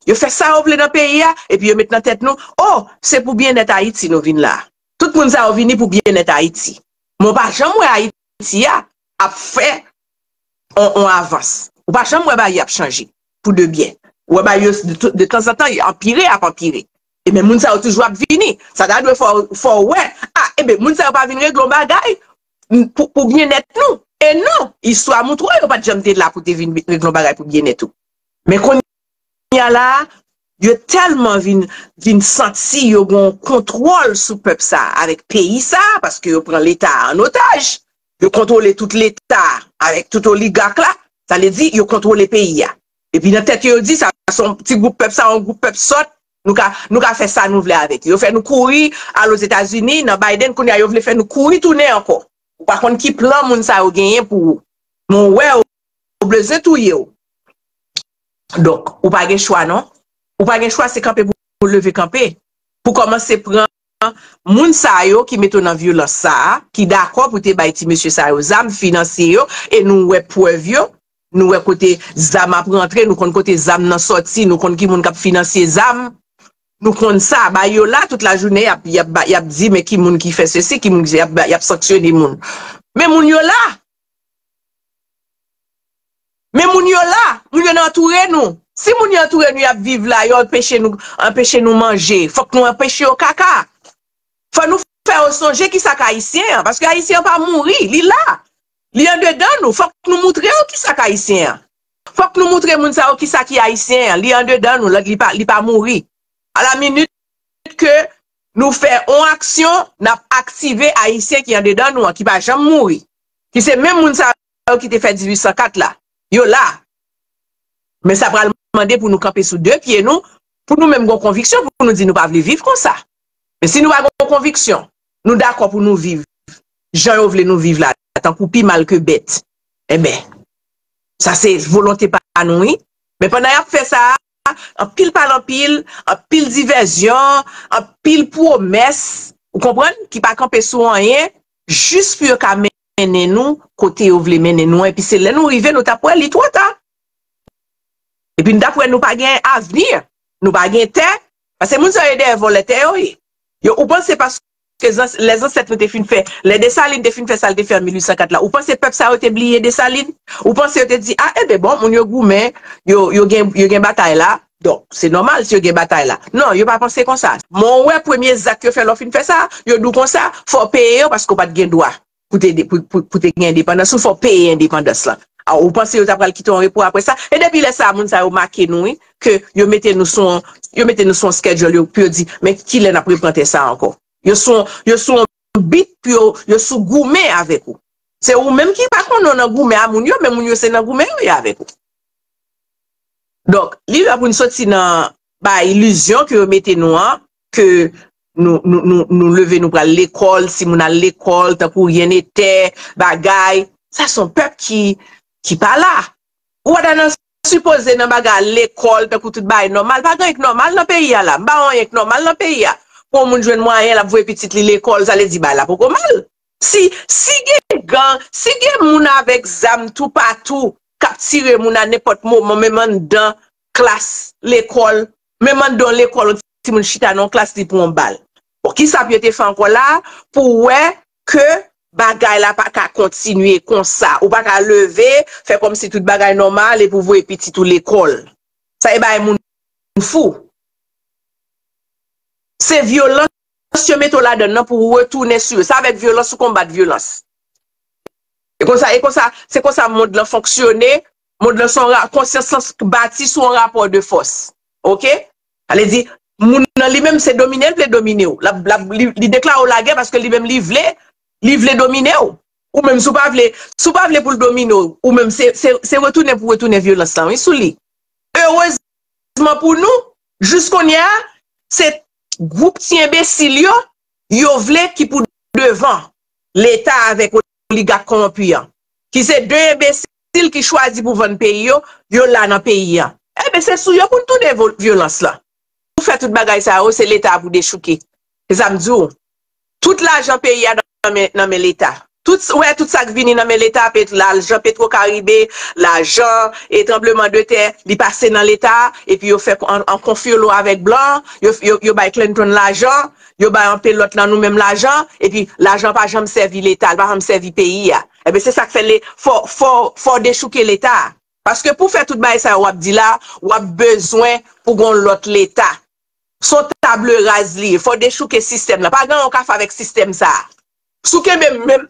yo fè sa yo vle nan peyi a, epi yo met nan tèt nou, o, se pou byennèt Ayiti nou vin la. Tout moun sa yo vini pou byennèt Ayiti. Men w pa janm wè Ayiti a ap fè on, on avans. Ou pa janm wè bagay ap chanje pou de byen. Ou wè bagay yo de, de tanzantan, y anpire, ap anpire. E men moun sa yo toujou ap vini. Sa ta dwe fè, fè w wè, a, e ben, moun sa yo pa vin regle yon bagay pou, pou byennèt nou. E non, istwa moutre w, yo pa t janm te la pou te vin regle yon bagay pou byennèt ou. Men kounye a la, yo tèlman vin, vin santi yo gen yon kontwòl sou pèp sa, avèk peyi sa, paske yo pran Leta a an otaj. Yo kontwole tout Leta avèk tout oligak la. Sa vle di, yo kontwole peyi a. Epi nan tèt yo, yo di, sa se yon ti gwoup pèp, sa yon gwoup pèp sòt. Nou ka, nou ka fè sa nou vle avèk yo. Yo fè nou kouri al Ozetazini, nan Biden, kounye a yo vle fè nou kouri tounen ankò. Ou pa konn ki plan moun sa yo genyen pou ou. Men w wè, yo bezwen touye w. Donk, ou pa gen chwa, non. Ou pa gen chwa, se kanpe pou ou leve kanpe. Pou kòmanse pran moun sa yo ki mete w nan vyolans sa a, ki dakò pou te bay ti mesye sa yo zam, finanse yo, e nou wè prèv yo, nou wè kote zam ap rantre, nou konn kote zam nan sòti, nou konn ki moun k ap finanse zam, nou konn sa, ba yo la tout lajounen, y ap, y ap, ba- y ap di, men ki moun ki fè sesi, ki moun ki, y ap, y ap sanksyone moun. Men moun yo la! Men moun yo la, moun yo nan antoure nou. Si moun yo antoure nou, y ap viv la, yo anpeche nou, anpeche nou manje, fòk nou anpeche yo kaka. Fò nou fè yo sonje kisa k ayisyen an, paske ayisyen an pa mouri, li la. Li andedan nou, fòk nou moutre yo kisa k ayisyen an. Fòk nou moutre moun sa yo kisa ki ayisyen an, li andedan nou, li pa, li pa mouri. A la minit ke nou fè on aksyon, n ap aktive ayisyen ki andedan nou an, ki pa janm mouri. Ki se menm moun sa yo ki te fè dizuit san kat la. Yo la. Men sa pral mande pou nou kanpe sou de pye nou, pou nou menm gon konviksyon, pou nou di nou pa vle viv konsa. Men si nou pa gon konviksyon, nou dakò pou nou viv jan yo vle nou viv la, tankou pi mal ke bèt. Enben, sa se volonte pa nou, wi. Men pandan y ap fè sa, anpil pale anpil, anpil divèzyon, anpil pwomès, ou konprann, ki pa kanpe sou anyen, jis pou yo ka mennen nou kote yo vle mennen nou an. Epi se lè nou rive, nou t ap wè li twò ta. Epi n t ap wè nou pa gen avni. Nou pa gen tè, paske moun sa yo dèyè vòlè tè yo ye. Yo, ou panse paske zans- lè zansèt nou te fin fè, lè Desalin te fin fè sa l te fè an mil uit san kat la, ou panse pèp sa yo te bliye Desalin? Ou panse yo te di, a, enben bon, moun yo goumen, yo, yo gen, yo gen batay la, donk, se nòmal si yo gen batay la. Non, yo pa panse konsa. Men w wè premye zak yo fè lè w fin fè sa, yo di w konsa, fò w peye yo paske w pa t gen dwa pou te, pou, pou, pou te gen endepandans ou, fò w peye endepandans lan. A, ou panse yo ta pral kite w an repo apre sa? E depi lè sa a, moun sa yo make nou, wi, ke yo mete nou sou yon, yo mete nou sou yon schedule yo, pou yo di, men kilè n ap repran tè sa a ankò? Yo sou, yo sou yon bit pou yo, yo sou goumen avèk ou. Se ou menm ki pa konnen w nan goumen a moun yo, men moun yo se nan goumen yo ye avèk ou. Donk, li lè pou n soti nan bay ilizyon ke yo mete nou an, ke nou, nou, nou, nou leve, nou pral lekòl, si moun al lekòl, tankou ryen netè, bagay. Sa se yon pèp ki, ki pa la. Ou pa ta nan sipoze nan bagay al lekòl, tankou tout bagay nòmal. Pa gen anyen k nòmal nan peyi a la. M pa wè anyen k nòmal nan peyi a. Pou yon moun jwenn mwayen, l ap voye pitit li lekòl, sa vle di bagay la poko mal. Si, si gen gang, si gen moun avèk zam toupatou k ap tire moun a nenpòt moman, menm anndan klas lekòl, menm anndan yon lekòl, yon timoun chita nan yon klas, li pran yon bal. Bon, kisa pou yo te fè ankò la a pou wè ke bagay la pa ka kontinye konsa? Ou pa ka leve, fè kòmsi tout bagay nòmal epi w voye pitit ou lekòl. Sa e bay moun fou. Se vyolans yo mete w ladan l nan pou w retounen sou yo. Se avèk vyolans ou konbat vyolans. E konsa, e konsa, se konsa mond lan fonksyone. Mond lan se yon ra- konsyans lan bati sou yon rapò de fòs. Oke? Sa vle di, moun nan li menm se domine l vle domine w. L ap, l ap, li, li deklare w lagè paske li menm li vle, li vle domine w. Ou menm si w pa vle, si w pa vle pou l domine w, ou menm se, se, se retounen pou retounen vyolans lan, wi, sou li. Erezman pou nou, jis kounye a, se gwoup ti enbesil yo, yo vle ki pou devan Leta avèk oligak kòwonpi an. Ki se de enbesil ki chwazi pou vann peyi yo, yo la nan peyi an. Enben, se sou yo pou n tounen vo- vyolans lan. Pou fè tout bagay sa yo, se Leta a pou dechouke. Se sa m di w. Tout lajan peyi a nan men, nan men Leta. Tout, w wè, tout sa k vini nan men Leta, pet- lajan Petwokaribe, lajan e tranbleman de tè, li pase nan Leta, epi yo fè an, an konfyolo avèk blan, yo, yo, yo bay Clinton lajan, yo bay anpil lòt nan nou menm lajan, epi lajan pa janm sèvi Leta, li pa janm sèvi peyi a. Enben, se sa k fè le, fò, fò, fò dechouke Leta. Paske pou fè tout bagay sa yo w ap di la, w ap bezwen pou gon lòt Leta. Se yon tab raz li ye. Fò dechouke sistèm lan. Pa gen anyen w ka fè avèk sistèm sa a. Si w kenbe menm,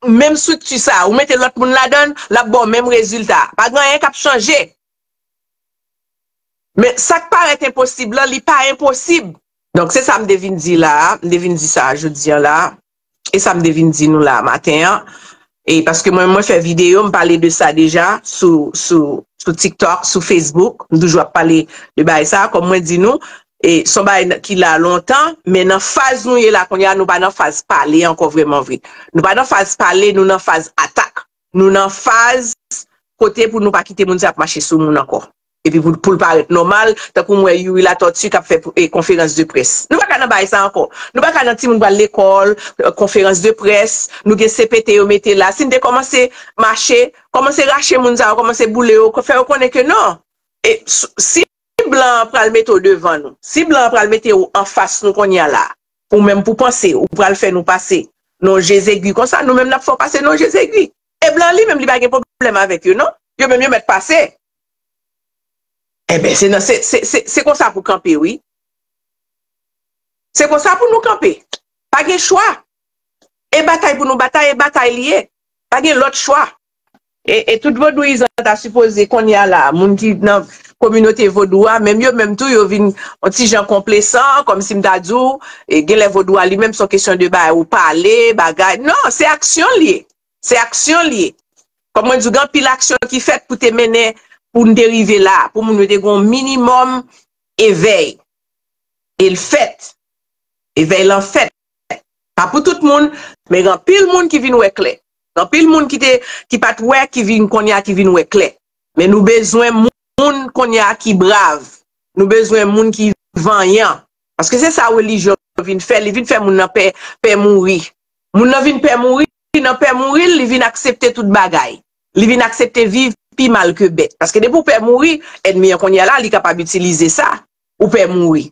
menm estrikti sa a, ou mete lòt moun ladan l, l ap ba w menm rezilta. Pa gen anyen k ap chanje. Men sa k parèt enposib lan, li pa enposib. Donk, se sa m te vin di la a. M te vin di sa a jodi a la a. E sa m te vin di nou la a maten an. E paske mwen, mwen fè videyo, m pale de sa deja sou, sou, sou TikTok, sou Facebook. M toujou ap pale de bagay sa a, kòm mwen di nou. E se yon bagay ki la lontan, men nan faz nou ye la kounye a, nou pa nan faz pale ankò vrèman vre. Nou pa nan faz pale, nou nan faz atak. Nou nan faz kote pou nou pa kite moun sa ap mache sou moun ankò. Epi pou, pou l parèt nòmal, tankou m wè Youri Latortue k ap fè pou- e, konferans de près. Nou pa ka nan bagay sa ankò. Nou pa ka nan timoun pral lekòl, e, konferans de près, nou gen C P T yo mete la. Si n te kòmanse mache, kòmanse rache moun sa yo, kòmanse boule yo, fè yo konnen ke non. E s- si blan an pral mete w devan nou, si blan an pral mete w anfas nou kounye a la, ou menm pou panse, ou pral fè nou pase nan je zegwi konsa, nou menm n ap fè w pase nan je zegwi. E blan li menm li pa gen pwoblèm avèk yo, non. Yo menm yo mèt pase. Enben, se nan, se, se, se, se konsa pou kanpe, wi. Se konsa pou nou kanpe. Pa gen chwa. E batay pou nou batay, e batay li ye. Pa gen lòt chwa. E, e tout vodouyizan ta sipoze kounye a la, moun ki nan kominote vodou a, menm yo menm tou, yo vin yon ti jan konplesan, kòmsi m ta di w, e genlè vodou a li menm se yon kesyon de bagay ou pale, bagay. Non, se aksyon l ye. Se aksyon l ye. Kòm mwen di w, gen anpil aksyon ki fèt pou te mennen, pou n te rive la, pou moun yo te gen yon minimòm evèy. E l fèt. Evèy lan fèt. Pa pou tout moun, men gen anpil moun ki vin wè klè. Gen anpil moun ki te, ki pa t wè, ki vin kounye a, ki vin wè klè. Men nou bezwen moun kounye a ki brav. Nou bezwen moun ki vanyan. Paske se sa relijyon vin fè. Li vin fè moun nan pè, pè mouri. Moun nan vin pè mouri, nan pè mouri l, li vin aksepte tout bagay. Li vin aksepte viv pi mal ke bèt. Paske depi w pè mouri, ènmi an kounye a la, li kapab itilize sa. ou pè mouri.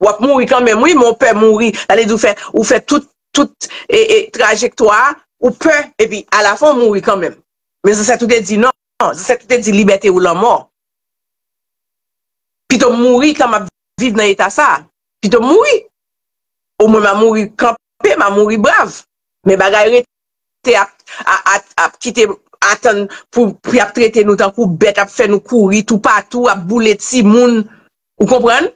W ap mouri kanmenm, wi, men w pè mouri. Sa vle di w fè, ou fè tout, tout e, e, trajektwa a, ou pè, epi alafen w mouri kanmenm. Men zansèt ou te di non, zansèt ou te di libète ou lanmò. Pito m mouri tan m ap viv nan eta sa a. Pito m mouri. Omwen m a mouri kanpe, m a mouri brav. Men bagay rete ap, a, a, ap kite atann pou, pou y ap trete nou tankou bèt, ap fè nou kouri toupatou, ap boule timoun. Ou konprann?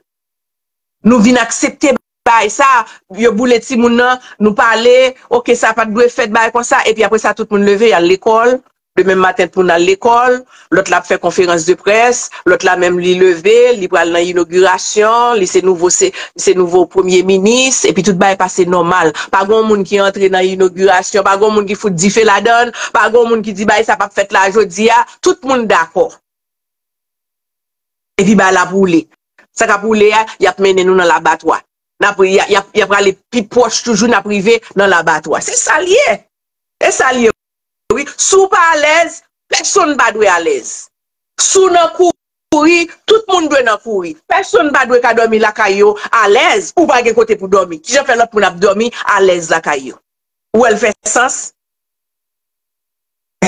Nou vin aksepte bagay sa, yo boule timoun nan, nou pale, oke, sa pa t dwe fèt, bagay konsa, epi apre sa, tout moun leve, y al lekòl, demen maten, tout moun al lekòl, lòt la ap fè konferans de près, lòt la menm li leve, li pral nan inogirasyon, li se nouvo, se, li se nouvo premye minis, epi tout bagay pase nòmal. Pa gen yon moun ki antre nan inogirasyon, pa gen yon moun ki fout dife ladan l, pa gen yon moun ki di bagay sa p ap fèt la jodi a, tout moun dakò. Epi bagay la ap woule. Sa k ap woule a, y ap mennen nou nan labatwa. N ap, y a, y ap, y ap prale pi pwòch toujou, n ap rive nan labatwa. Se sa l ye. E sa l ye, wi. Si w pa alèz, pèsonn pa dwe alèz. Si w nan kouri, tout moun dwe nan kouri. Pèsonn pa dwe ka dòmi lakay yo alèz, ou pa gen kote pou dòmi. Kijan fè lòt moun ap dòmi alèz lakay yo? Ou wè l fè sans?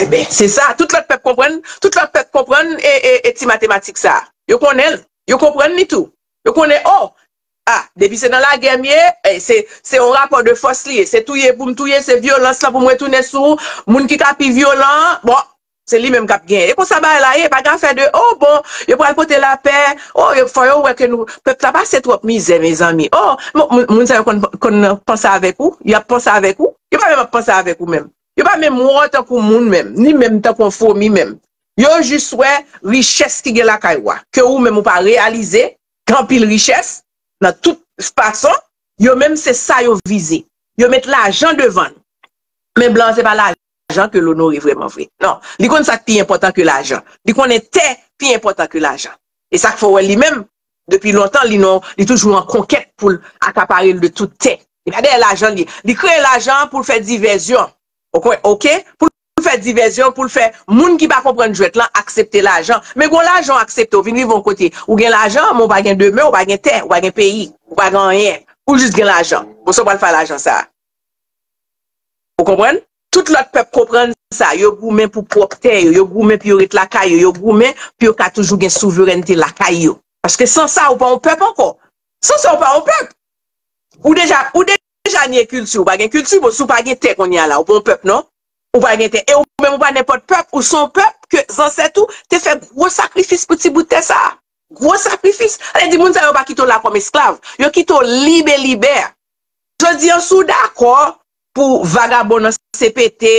Enben, se sa. Tout lòt pèp konprann, tout lòt pèp konprann e, e, e ti matematik sa a. Yo konnen l. Yo konprann li tou. Yo konnen, o, a, depi se nan lagè m ye, e, se, se yon rapò de fòs li ye. Se touye pou m touye, se vyolans lan pou m retounen sou moun ki ka pi vyolan an. Bon, se li menm k ap genyen. E konsa bagay la ye, pa gen afè de, o, bon, yo pral pote lapè, o, yo, fò yo wè ke nou, pèp la pase twòp mizè, mezanmi. O, moun, moun sa yo konn, konn panse avèk ou, y ap panse avèk ou, yo pa menm ap panse avèk ou menm. Yo pa menm wè w tankou moun menm, ni menm tankou yon fomi menm. Yo jis wè richès ki gen lakay ou a, ke ou menm ou pa reyalize, gen anpil richès nan tout fason, yo menm se sa yo vize. Yo met lajan devan l. Men blan an se pa lajan ke l onore vrèman vre. Non, li konn sa k pi enpòtan ke lajan. Li konnen tè pi enpòtan ke lajan. E sa k fè w wè li menm, depi lontan, li non, li toujou an konkèt pou l akapare l de tout tè. E pa dèyè lajan li ye. Li kreye lajan an pou l fè divèzyon. Oke? Oke? Pou l fè divèzyon, pou l fè moun ki pa konprann jwèt lan aksepte lajan. Men gon lajan w aksepte, w vin rive yon kote, ou gen lajan, men w pa gen demen, w pa gen tè, w pa gen peyi, w pa gen anyen. Ou jis gen lajan. Bon, sa w pral fè lajan sa a? Ou konprann? Tout lòt pèp konprann sa. Yo goumen pou pwòp tè yo, yo goumen pou yo ret lakay yo, yo goumen pou yo ka toujou gen souverènte lakay yo. Paske san sa, ou pa yon pèp ankò. San sa, ou pa yon pèp. Ou deja, ou deja nye kilti, ou pa gen kilti, bon, si w pa gen tè kounye a la, ou pa yon pèp, non? Ou pa gen tè. E ou menm, ou pa nenpòt pèp, ou se yon pèp ke zansèt ou te fè gwo sakrifis pou ti bout tè sa a. Gwo sakrifis. Sa vle di moun sa yo pa kite w la kòm esklav. Yo kite w libe libè. Jodi an, si w dakò pou vagabon nan C P T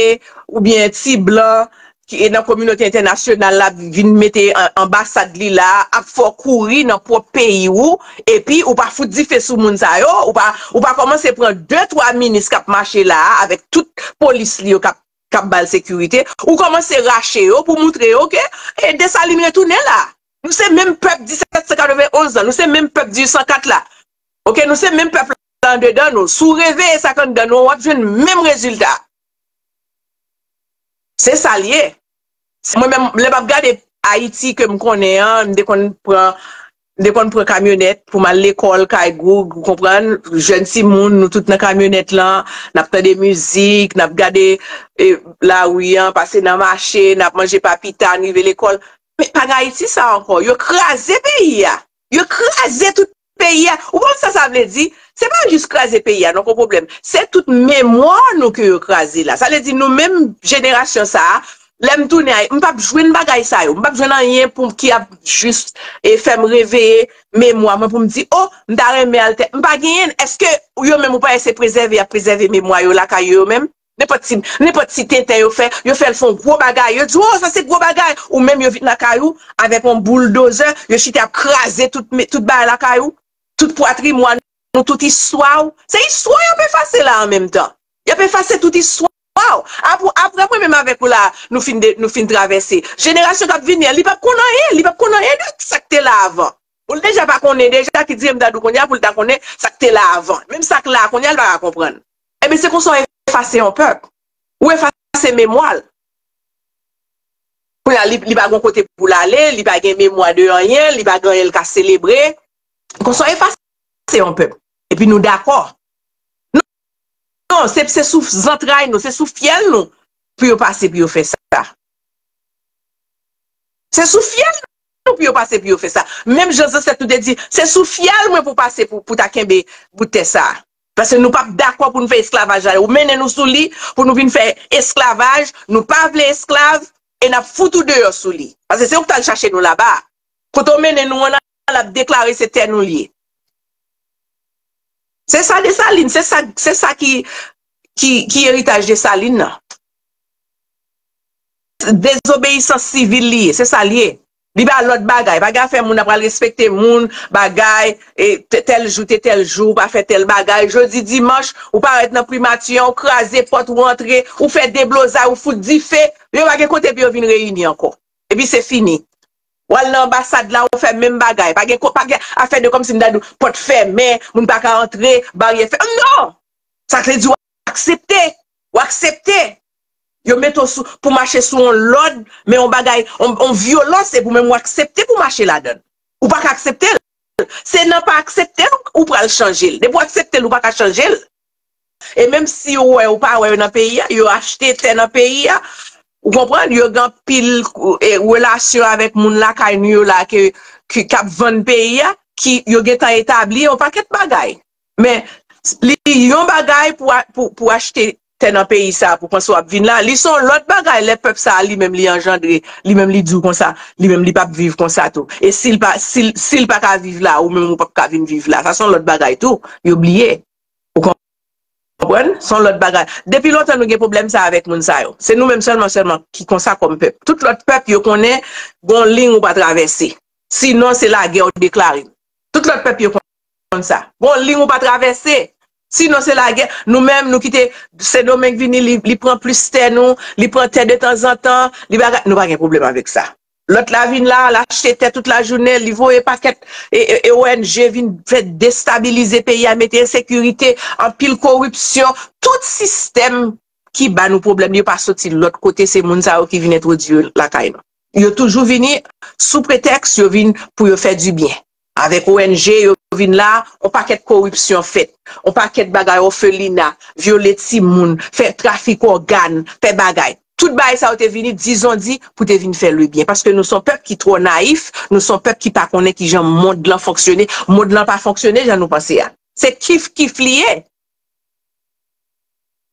oubyen ti blan ki nan kominote entènasyonal la vin mete an-, anbasad li la, ap fè w kouri nan pwòp peyi w, epi ou pa fout dife sou moun sa yo, ou pa, ou pa kòmanse pran de, twa minis k ap mache la a, avèk tout polis li yo k ap, k ap ba l sekirite, ou kòmanse rache yo pou moutre yo ke, e, Desalin retounen la. Nou se menm pèp disèt san katrevenonz lan, nou se menm pèp dizuit san kat la. Oke, nou se menm pèp la andedan nou. Si w reveye sa k anndan nou an, w ap jwenn menm rezilta. Se sa l ye. Mwen menm, lè m ap gade Ayiti ke m konnen an, m te konn pran, m te konn pran kamyonèt pou m al lekòl kay Goug, ou konprann? Jèn timoun, nou tout nan kamyonèt lan, n ap tande mizik, n ap gade, e, lari an, pase nan mache, n ap manje papita, n rive lekòl. Men pa gen Ayiti sa ankò. Yo kraze peyi a. Yo kraze tout peyi a. Ou konn sa sa vle di? Se pa jis kraze peyi a, non, kon pwoblèm. Se tout memwa nou ke yo kraze la. Sa vle di nou menm jenerasyon sa a, lè m tounen a, m p ap jwenn bagay sa yo. M p ap jwenn anyen pou m ki ap jis, e, fè m reveye memwa mwen pou m di, o, m ta renmen al tè. M pa genyen l. Èske yo menm ou pa ese prezève, y ap prezève memwa yo lakay yo, yo menm? Nenpòt ti, nenpòt ti tenten yo fè, yo fè l fè yon gwo bagay. Yo di, o, sa se gwo bagay. Ou menm yo vin lakay ou avèk yon bouldozè, yo chita ap kraze tout, tout bagay lakay ou, tout patrimwàn ou, tout istwa ou. Se istwa y ap efase la an menm tan. Y ap efase tout istwa ou. Apre, apre mwen menm avèk ou la, nou fin de, nou fin travèse. Jenerasyon k ap vini an, li p ap konn anyen, li p ap konn anyen de sa k te la avan. Ou l deja pa konnen deja, ki di m ta di w kounye a pou l ta konnen sa k te la avan. Menm sa k la a kounye a, li pa ka konprann. Ebyen, se konsa w efase yon pèp. Ou efase memwa l. Kounye a, li, li pa gen kote pou l ale, li pa gen memwa de anyen, li pa gen anyen l ka selebre. Konsa w efase yon pèp. Epi nou dakò. Non, se, se sou zantray nou, se sou fyèl nou pou yo pase pou yo fè sa. Se sou fyèl nou pou yo pase pou yo fè sa. Menm jan zansèt nou te di, se sou fyèl mwen pou pase pou, pou ta kenbe bout tè sa. Paske nou p ap dakò pou nou fè esklavaj la. Ou mennen nou sou li pou nou vin fè esklavaj. Nou pa vle esklav e n ap fout ou deyò sou li. Paske se ou k t al chache nou laba. Kote w mennen nou an, l ap deklare se tè nou l ye. Se sa Desalin, se sa, se sa ki, ki, ki eritaj Desalin nan. Dezobeyisans sivil li ye, se sa l ye. Li pa lòt bagay, pa gen afè moun ap pral respekte moun, bagay, e, te-, tèl jou te tèl jou, ou pa fè tèl bagay. Jodi dimanch, ou parèt nan primati an, ou kraze pòt, ou antre, ou fè deblozay, ou fout dife, yo pa gen kote pou yo vin reyini ankò. Epi se fini. W al nan anbasad la, ou fè menm bagay. Pa gen ko-, pa gen afè de kòmsi m ta di w pòt fèmen, moun pa ka antre, baryè fè-, non! Sa k vle di w aksepte. Ou aksepte. Yo mete w sou, pou mache sou yon lòd, men yon bagay, yon, yon vyolans, epi w menm ou aksepte pou mache ladan l. Ou pa ka aksepte l. Se nan pa aksepte l ou pral chanje l. Depi w aksepte l, ou pa ka chanje l. E menm si ou wè ou pa wè yo nan peyi a, yo achte tè nan peyi a. Ou konprann? Yo gen anpil, e, relasyon avèk moun lakay nou yo la ke, ke, k ap vann peyi a, ki yo gentan etabli yon pakèt bagay. Men, li yon bagay pou a-, pou, pou achte tè nan peyi sa a, pou panse w ap vin la. Li se yon lòt bagay lè pèp sa a li menm li anjandre, li menm li di w konsa, li menm li p ap viv konsa tou. E si l pa, si l, si l pa ka viv la, ou menm ou p ap ka vin viv la. Sa se yon lòt bagay tou. Yo bliye. Ou konprann? Se yon lòt bagay. Depi lontan nou gen pwoblèm sa avèk moun sa yo. Se nou menm sèlman, sèlman ki konsa kòm pèp. Tout lòt pèp, yo konnen gon liy ou pa travèse. Sinon, se lagè w deklare. Tout lòt pèp, yo konn sa. Gon liy ou pa travèse. Sinon, se lagè. Nou menm, nou kite Sendomeng vini, li, li pran plis tè nou, li pran tè de tanzantan, li bagay. Nou pa gen pwoblèm avèk sa. Lòt la vin la, l achte tè tout lajounen, li voye pakèt e, e, e O N G vin fè destabilize peyi a, mete ensekirite, anpil koripsyon, tout sistèm ki ba nou pwoblèm, yo pa soti lòt kote, se moun sa yo ki vin entwodui yo lakay nou. Yo toujou vini sou pretèks yo vin pou yo fè dibyen. Avèk O N G, yo vin la, on pakèt koripsyon fèt, on pakèt bagay òfelina, vyole timoun, fè trafik ògàn, fè bagay. Tout bagay sa yo te vini dizondi pou te vin fè lebyen. Paske nou se yon pèp ki twò nayif, nou se yon pèp ki pa konnen kijan mond lan fonksyone. Mond lan pa fonksyone jan nou panse a. Se kif kif li ye.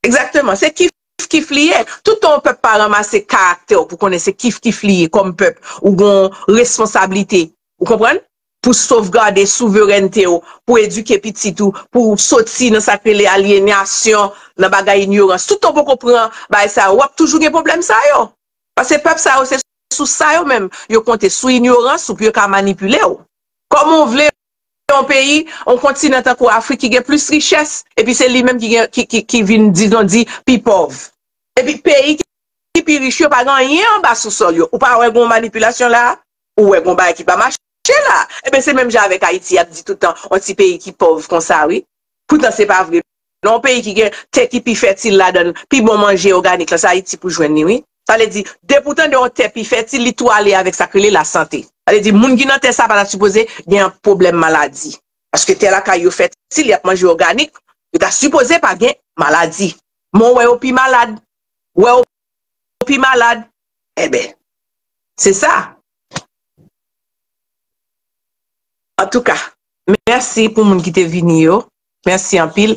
Egzakteman, se kif kif li ye. Toutan yon pèp pa ranmase karaktè w pou konnen se kif kif li ye kòm pèp, ou gon responsablite, ou konprann? Pou sovgade souverènte w, pou edike pitit ou, pou w soti nan sa k rele alyenasyon, nan bagay inyorans. Toutan w poko pran bagay sa yo, w ap toujou gen pwoblèm sa yo. Paske pèp sa yo, se sou sa yo menm, yo konte sou inyorans ou pou yo ka manipile w. Kòman w vle yon peyi, yon kontinan tankou Afrik ki gen plis richès, epi se li menm ki gen, ki, ki, ki vin, dizon di, pi pòv. Epi peyi ki, ki pi rich yo pa gen anyen anba sousòl yo. Ou pa wè gon manipilasyon la? Ou wè gon bagay ki pa mache la? Ebyen, se menm jan avèk Ayiti, y ap di toutan, yon ti peyi ki pòv konsa, wi. Poutan se pa vre. Nan yon peyi ki gen tè ki pi fètil ladan l, pi bon manje òganik la, se Ayiti pou jwenn li, wi. Sa vle di, depi w tande yon tè pi fètil, li tou ale avèk sa k rele lasante. Sa vle di, moun ki nan tè sa pa ta sipoze gen pwoblèm maladi. Paske tè lakay yo fètil, y ap manje òganik, yo ta sipoze pa gen maladi. Men w wè yo pi malad. W wè yo pi malad. Enben, se sa. Antouka, mèsi pou moun ki te vini yo. Mèsi anpil.